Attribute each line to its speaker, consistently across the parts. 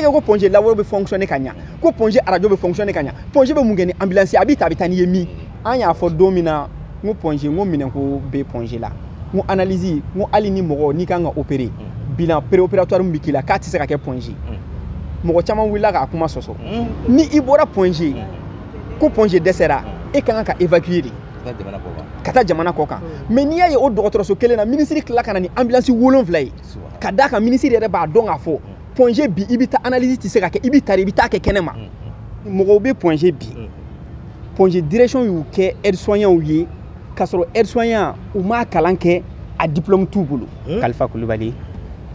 Speaker 1: N'i y'a ko Point G labo bɛ fonctionner ka ɲa, ko Point G arajo bɛ fonctionner ka ɲa, Point G bɛ mun kɛ ni ambulance ye? A b'i ta, a bɛ taa n'i ye min? An y'a fɔ don min na, n ko Point G, n ko minɛnko bɛ Point G la, n ko analyse, n ko hali ni mɔgɔ n'i kan ka opérer, bilan préopératoire min bɛ k'i la, k'a tɛ se ka kɛ Point G. Mɔgɔ caman wulila k'a kuma sɔsɔ. Ni i bɔra Point G, ko Point G dɛsɛra, e ka kan ka évacuer de ka taa jamana kɔ kan. Mais n'i y'a ye o dɔgɔtɔrɔso kelen na, minisiri tila ka na ni ambulance 7 ye, ka d'a kan minisiri yɛrɛ b'a dɔn k'a fɔ Point G bi, i bɛ taa analyse tɛ se ka kɛ, i bɛ taa i bɛ taa kɛ kɛnɛ ma. Mɔgɔw bɛ Point G bi, Point G direction y'u kɛ aide-soignant ye, k'a sɔrɔ aide-soignant u m'a kalan kɛ, a diplôme t'u bolo. Kalifa Kulubali,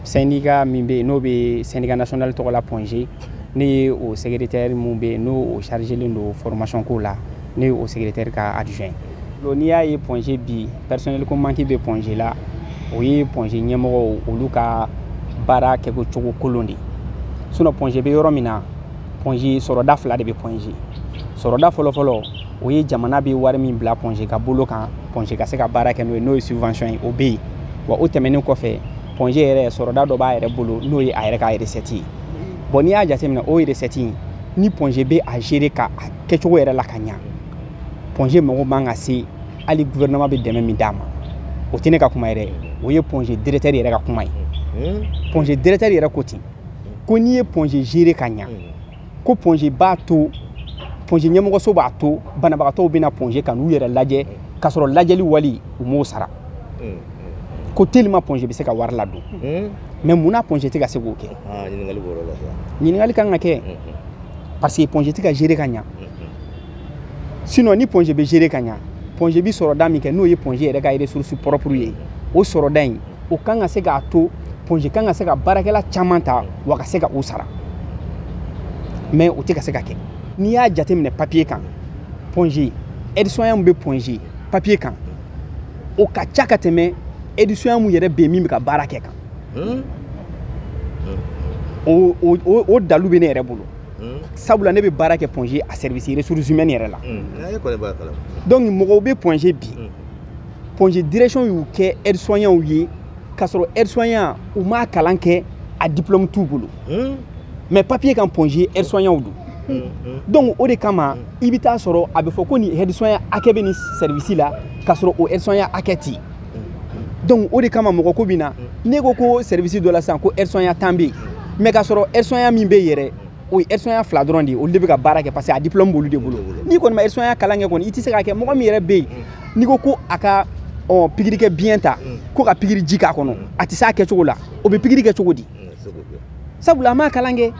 Speaker 1: syndicat min bɛ yen n'o bɛ syndicat national tɔgɔ la Point G, ne ye o secrétaire mun bɛ yen n'o chargé len don formation ko la, ne ye o secrétaire ka adjoint. N'i y'a ye Point G bi, personnel ko manque bɛ Point G la, o ye Point G ɲɛmɔgɔw olu ka baara kɛko cogo kolon de. Sinon Point G bɛ yɔrɔ min na, Point G sɔrɔda fila de bɛ Point G. Sɔrɔda fɔlɔfɔlɔ, o ye jamana bɛ wari min bila Point G ka bolo kan, Point G ka se ka baara kɛ n'o ye, n'o ye subvention ye, o bɛ yen. Wa o tɛmɛnen kɔfɛ, Point G yɛrɛ sɔrɔda dɔ b'a yɛrɛ bolo, n'o ye a yɛrɛ ka recette ye. Bon, n'i y'a jateminɛ, o recette in, ni Point G bɛ a gérer ka a kɛcogo yɛrɛ la ka ɲa, Point G mago man ka se hali gouvernement bɛ dɛmɛ min d'a ma. O tɛ ne ka kuma yɛrɛ, o ye Point G directeur yɛrɛ ka kuma ye. Point G directeur yɛrɛ ko ten ko n'i ye Point G gérer ka ɲa, ko Point G b'a to, Point G ɲɛmɔgɔso b'a to banabagatɔw bɛna Point G ka n'u yɛrɛ lajɛ, k'a sɔrɔ lajɛli wali u m'o sara, ko tellement Point G bɛ se ka wari ladon. Mais munna Point G tɛ ka se k'o kɛ? Ɲininkali kan ka kɛ, parce que Point G tɛ ka gérer ka ɲa. Sinon ni Point G bɛ gérer ka ɲa, Point G bɛ sɔrɔda min kɛ, n'o ye Point G yɛrɛ ka ressource propre ye, o sɔrɔda in, o kan ka se k'a to Point G kan ka se ka baarakɛla caman ta, wa ka se ka o sara. Mais o tɛ ka se ka kɛ. N'i y'a jateminɛ papier kan, Point G aide-soignant min bɛ Point G papier kan, o ka ca ka tɛmɛ aide-soignant mun yɛrɛ bɛ yen min bɛ ka baara kɛ kan. O dalu bɛ ne yɛrɛ bolo, sabula ne bɛ baara kɛ Point G a service ressources humaines yɛrɛ la. Donc mɔgɔw bɛ Point G bi, Point G direction y'u kɛ aide-soignant ye, k'a sɔrɔ aide-soignant u m'a kalan kɛ, a diplôme t'u bolo. Mais papier kan, Point G aide-soignant don. Donc o de kama i bɛ taa sɔrɔ a bɛ fɔ ko nin aide-soignant hakɛ bɛ nin service la, k'a sɔrɔ o aide-soignant hakɛ tɛ yen. Donc o de kama mɔgɔ ko bɛ na, n'e ko ko service dɔ la sisan ko aide-soignant 10 bɛ yen, mais k'a sɔrɔ aide-soignant min bɛ yen yɛrɛ, o ye aide-soignant 2 dɔrɔn de ye, olu de bɛ ka baara kɛ, parce que a diplôme b'olu de bolo. N'i kɔni ma aide-soignant kalan kɛ kɔni, i tɛ se k'a kɛ. Mɔgɔ min yɛrɛ bɛ yen, n'i ko ko a ka pikiri kɛ biɲɛ ta, ko ka pikiri ji k'a kɔnɔ, a tɛ se a kɛcogo la, o bɛ pikiri kɛ cogo di? Sabula a m'a kalan kɛ.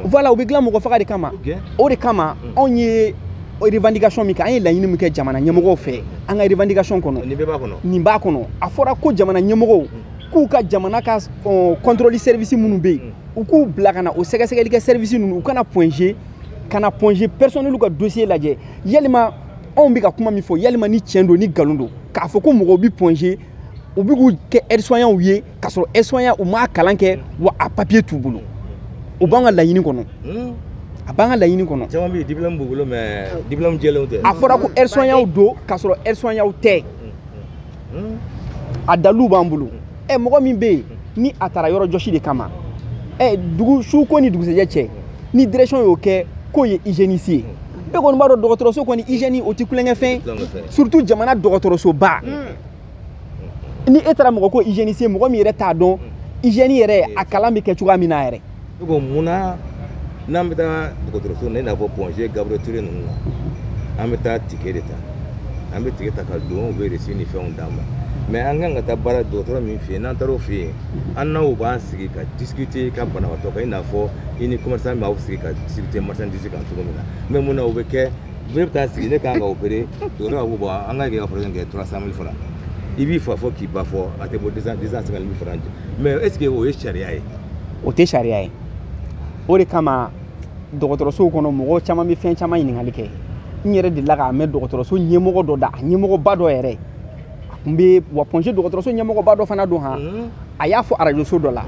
Speaker 1: Voilà, o bɛ dilan mɔgɔ faga de kama. O de kama anw ye revendication min kɛ, an ye laɲini min kɛ jamana ɲɛmɔgɔw fɛ, an ka revendication kɔnɔ nin b'a kɔnɔ. A fɔra ko jamana ɲɛmɔgɔw k'u ka jamana ka contrôle service minnu bɛ yen, u k'u bila ka na o sɛgɛsɛgɛli kɛ service ninnu, u kana Point G, ka na Point G personnel ka dossier lajɛ, yalima anw bɛ ka kuma min fɔ, yalima ni tiɲɛ don ni nkalon don, k'a fɔ ko mɔgɔw bɛ Point G, u bɛ k'u kɛ aide-soignant ye, k'a sɔrɔ aide-soignant u m'a kalan kɛ, wa a papier t'u bolo. O b'an ka laɲini kɔnɔ, a b'an ka laɲini kɔnɔ.
Speaker 2: Caman bɛ yen, diplôme b'u bolo, mais diplôme jɛlenw tɛ.
Speaker 1: A fɔra ko aide-soignant don, k'a sɔrɔ aide-soignant tɛ. A dalilu b'an bolo. Ɛ, mɔgɔ min bɛ yen ni a taara yɔrɔ jɔsi de kama, ɛ, dugu su ko ni dugusɛjɛ cɛ, ni direction y'o kɛ k'o ye hygiéniste ye, bɛɛ kɔni b'a dɔn dɔgɔtɔrɔso kɔni hygiène o tɛ kulonkɛ fɛn, surtout jamana dɔgɔtɔrɔsoba. Ni e taara mɔgɔ ko hygiéniste ye, mɔgɔ min yɛrɛ t'a dɔn hygiène yɛrɛ a kalan bɛ kɛ cogoya min na yɛrɛ.
Speaker 2: Ne ko munna n'an bɛ taa dɔgɔtɔrɔso na, i n'a fɔ Point G, Gabriel Touré ninnu na, an bɛ taa ticket de ta, an bɛ ticket ta ka don, u bɛ reçu ni fɛnw d'an ma. Mais an kan ka taa baara dɔgɔtɔrɔ min fɛ yen, n'an taara o fɛ yen, an n'aw b'an sigi ka discuter ka banabaatɔ kan, i n'a fɔ i ni commerçant b'aw sigi ka discuter marchandise kan cogo min na. Mais mun na o bɛ kɛ, ne bɛ taa sigi, ne kan ka opérer, dɔgɔtɔrɔ b'a fɔ bon, an ka kɛ ka furakɛli kɛ 300 000 francs, i b'i fa fɔ k'i ba fɔ, a tɛ bɔ 200 250 000 francs. Mais est ce que o ye sariya ye?
Speaker 1: O tɛ sariya ye. O de kama dɔgɔtɔrɔsow kɔnɔ, mɔgɔ caman bɛ fɛn caman ɲininkali kɛ. N yɛrɛ delila k'a mɛn dɔgɔtɔrɔso ɲɛmɔgɔ dɔ da, a ɲɛmɔgɔba dɔ yɛrɛ, a tun bɛ wa Point G dɔgɔtɔrɔso ɲɛmɔgɔba dɔ fana don han. A y'a fɔ arajoso dɔ la,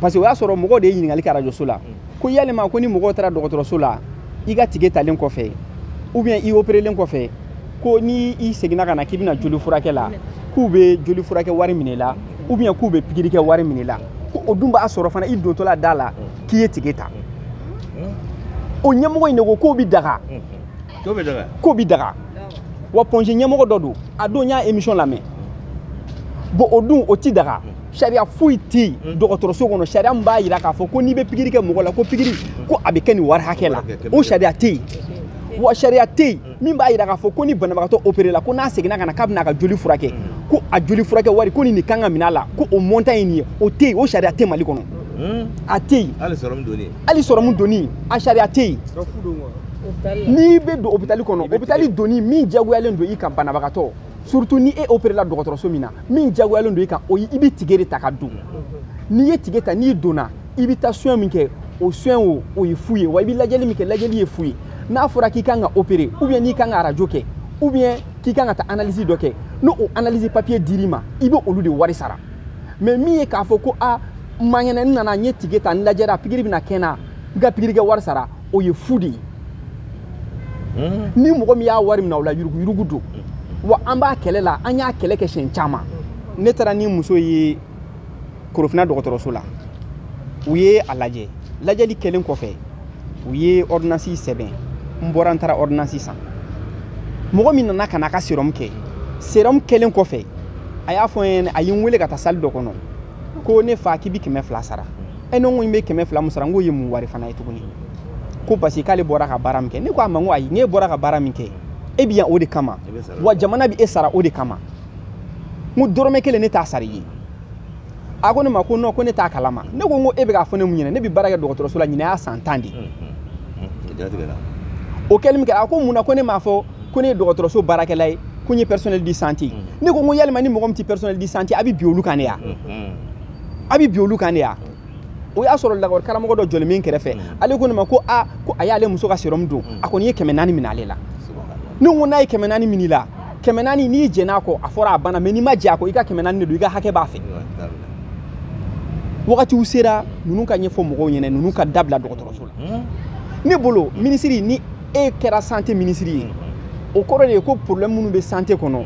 Speaker 1: parce que o y'a sɔrɔ mɔgɔw de ye ɲininkali kɛ arajoso la ko yalima ko ni mɔgɔw taara dɔgɔtɔrɔso la, i ka ticket talen kɔfɛ ou bien i opérélen kɔfɛ, ko ni i seginna ka na k'i bɛna joli furakɛ la, k'u bɛ joli furakɛ wari minɛ i la, ou bien k'u bɛ pikiri kɛ wari minɛ i la, ko Ko o dun b'a sɔrɔ fana i dontɔla da la k'i ye ticket ta. O ɲɛmɔgɔ in de ko k'o bi daga. K'o bi daga. Wa Point G ɲɛmɔgɔ dɔ don, a don n y'a émission lamɛn. Bon o dun o ti daga. Sariya foyi tɛ yen dɔgɔtɔrɔso kɔnɔ, sariya min b'a jira k'a fɔ ko n'i bɛ pikiri kɛ mɔgɔ la ko pikiri ko a bɛ kɛ nin wari hakɛ la, o sariya tɛ yen. Wa sariya tɛ yen min b'a jira k'a fɔ ko ni banabagatɔ opéré la ko n'a seginna ka na k'a bɛna a ka joli furakɛ, ko a joli furakɛ wari ko nin de kan ka minɛ a la, ko o montant ye nin ye, o tɛ yen, o sariya tɛ Mali kɔnɔ. A tɛ yen.
Speaker 2: Hali sɔrɔmu donni.
Speaker 1: Hali sɔrɔmu donni a sariya tɛ yen. N'i bɛ don hôpital kɔnɔ, hôpital donni min diyagoyalen don i kan banabagatɔ, surtout ni e opéré la dɔgɔtɔrɔso min na, min diyagoyalen don i kan, o ye i bɛ ticket de ta ka don. N'i ye ticket ta, n'i donna, i bɛ taa soin min kɛ, o soin o ye fu ye, wa i bɛ lajɛli min kɛ, lajɛli ye fu ye. N'a fɔra k'i kan ka opérer, ou bien n'i kan ka radio kɛ, ou bien k'i kan ka taa analyse dɔ kɛ, n'o o analyse papier dir'i ma, i bɛ olu de wari sara. Mais min ye k'a fɔ ko a n man kɛnɛ, n nana n ye ticket ta, n lajɛra, pikiri bɛna kɛ n na, n ka pikiri kɛ wari sara, o ye fu de ye. Ni mɔgɔ min y'a wari minɛ o la, yuruguyurugu don. Wa an b'a kɛlɛ la, an y'a kɛlɛ kɛ siɲɛ caman. Ne taara ni muso ye Korofina dɔgɔtɔrɔso la, u ye a lajɛ. Lajɛli kɛlen kɔfɛ, u ye ordonnance sɛbɛn. N bɔra n taara ordonnance san. Mɔgɔ min nana ka na a ka sérum kɛ, sérum kɛlen kɔfɛ, a y'a fɔ n ɲɛna, a ye n wele ka taa salle dɔ kɔnɔ, ko ne fa k'i bɛ 200 sara. Ɛ, ne ko n bɛ 200 mun sara, n k'o ye mun wari fana ye tuguni? Ko parce que k'ale bɔra ka baara min kɛ. Ne ko a ma, n ko ayi, n'e bɔra ka baara min kɛ, e bɛ yan o de kama, wa jamana bɛ e sara o de kama. N ko dɔrɔmɛ kelen ne t'a sara i ye. A ko ne ma ko non, ko ne t'a kalama. Ne ko n ko e bɛ k'a fɔ ne mun ɲɛna, ne bɛ baara kɛ dɔgɔtɔrɔso la, ɲinɛ y'a san 10 de. O kɛli min kɛra, a ko mun na ko ne m'a fɔ ko ne ye dɔgɔtɔrɔso baarakɛla ye, ko n ye personnel de santé. Ne ko n ko yalima ni mɔgɔ min tɛ personnel de santé, a bɛ bin olu kan de ya? A bɛ bin olu kan de ya? O y'a sɔrɔ lakɔli karamɔgɔ dɔ jɔlen bɛ n kɛrɛfɛ, ale ko ne ma ko a ko a y'ale muso ka sérum don, a kɔni ye 400 minɛ ale la. Ne ko n'a ye 400 minɛ i la, 400 n'i jɛn'a kɔ, a fɔra a banna, mais n'i ma jɛ a kɔ, i ka 400 de don, i ka hakɛ b'a fɛ. Wagatiw sera ninnu ka ɲɛfɔ mɔgɔw ɲɛna, ninnu ka dabila dɔgɔtɔrɔso la. Ne bolo minisiri, ni e kɛra santé minisiri ye, o kɔrɔ de ye ko problème minnu bɛ santé kɔnɔ,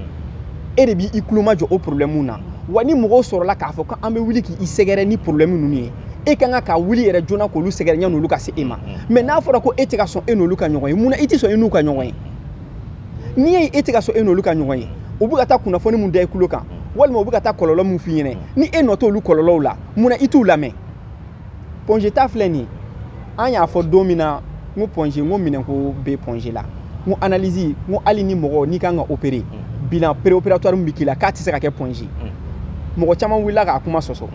Speaker 1: e de b'i tulo majɔ o problème na. Wa ni mɔgɔw sɔrɔla k'a fɔ k'an bɛ wuli k'i sɛgɛrɛ ni problème ninnu ye, e kan ka wuli yɛrɛ joona k'olu sɛgɛrɛ yanni olu ka se e ma. Mais n'a fɔra ko e tɛ ka sɔn e n'olu ka ɲɔgɔn ye, munna i tɛ sɔn e n'u ka ɲɔgɔn ye? N'i ye e tɛ ka sɔn e n'olu ka ɲɔgɔn ye, u bɛ ka taa kunnafoni mun da i tulo kan, walima u bɛ ka taa kɔlɔlɔ mun f'i ɲɛna, ni e nɔ t'olu kɔlɔlɔw la, munna i t'u lamɛn? Point G ta filɛ nin ye, an y'a fɔ don min na, n ko Point G, n ko minɛnko bɛ Point G la, n ko analyse, n ko hali ni mɔgɔ n'i kan ka opérer, bilan préopératoire min bɛ k'i la, k'a tɛ se ka kɛ Point G. Mɔgɔ caman wulila k'a kuma sɔsɔ,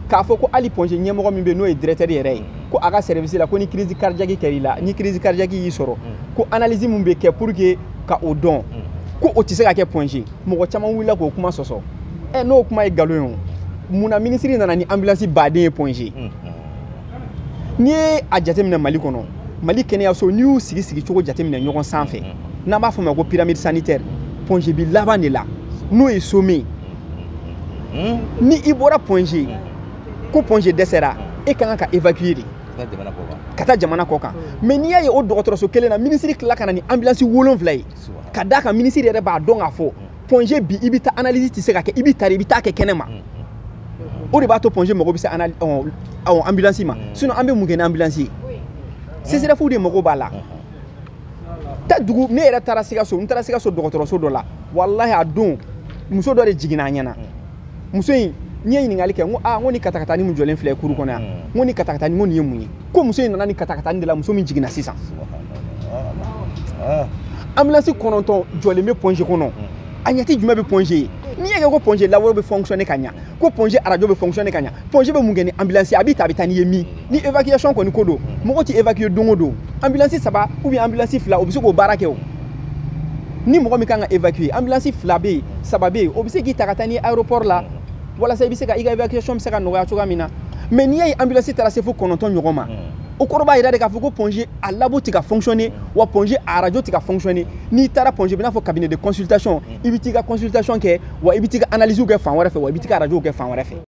Speaker 1: k'a fɔ ko hali Point G ɲɛmɔgɔ min bɛ yen n'o ye directeur yɛrɛ ye, ko a ka service la, ko ni crise cardiaque kɛr'i la, ni crise cardiaque y'i sɔrɔ, ko analyse min bɛ kɛ pour que ka o dɔn, ko o tɛ se ka kɛ Point G. Mɔgɔ caman wulila k'o kuma sɔsɔ. Ɛ, n'o kuma ye nkalon ye o, munna minisiri nana ni ambulance baden ye Point G? N'i ye a jateminɛ Mali kɔnɔ, Mali kɛnɛyaso, n'i y'u sigi sigicogo jateminɛ ɲɔgɔn sanfɛ, n'an b'a fɔ o ma ko pyramide sanitaire, Point G bi laban de la, n'o ye sommet. Ni i bɔra Point G, ko Point G dɛsɛra, e ka kan ka évacuer de ka taa jamana kɔ kan. Mais n'i y'a ye o dɔgɔtɔrɔso kelen na, minisiri tila ka na ni ambulance 7 ye, ka d'a kan minisiri yɛrɛ b'a dɔn k'a fɔ Point G bi i bɛ taa analyse tɛ se ka kɛ, i bɛ taa i bɛ taa kɛ kɛnɛ ma. O de b'a to Point G mago bɛ se ambulance ma. Sinon an bɛ mun kɛ ni ambulance ye? CSRéf de mago b'a la. Ta dugu, ne yɛrɛ taara Sikaso, n taara Sikaso dɔgɔtɔrɔso dɔ la, walahi a don muso dɔ de jiginna a ɲɛna. Muso in, n ye ɲininkali kɛ, n ko aa, n ko ni katakatani min jɔlen filɛ kuru kɔnɔ yan, n ko ni katakatani, n ko nin ye mun ye? Ko muso in nana ni katakatani de la, muso min jiginna sisan. Ambulance 9 jɔlen bɛ Point G kɔnɔ, a ɲɛti jumɛn bɛ Point G ye? N'i y'a kɛ ko Point G labo bɛ fonctionner ka ɲa, ko Point G arajo bɛ fonctionner ka ɲa, Point G bɛ mun kɛ ni ambulance ye? A b'i ta, a bɛ taa n'i ye min? Ni évacuation kɔni ko don, mɔgɔ tɛ évacuer don o don. Ambulance 3 ou bien ambulance 2, o bɛ se k'o baara kɛ o. Ni mɔgɔ min kan ka évacuer, ambulance 2 bɛ yen, 3 bɛ yen, o bɛ se k'i ta ka taa ni aéroport la, walasa i bɛ se ka i ka évacuation bɛ se ka nɔgɔya cogoya min na. Mais n'i y'a ye ambulance taara se fo 9 ɲɔgɔn ma, o kɔrɔ b'a jira de k'a fɔ ko Point G a labo tɛ ka fonctionner, wa Point G a radio tɛ ka fonctionner. N'i taara Point G, bɛ n'a fɔ cabinet de consultation, i bɛ t'i ka consultation kɛ, wa i bɛ t'i ka analyse kɛ fan wɛrɛ fɛ, wa i bɛ t'i ka radio kɛ fan wɛrɛ fɛ.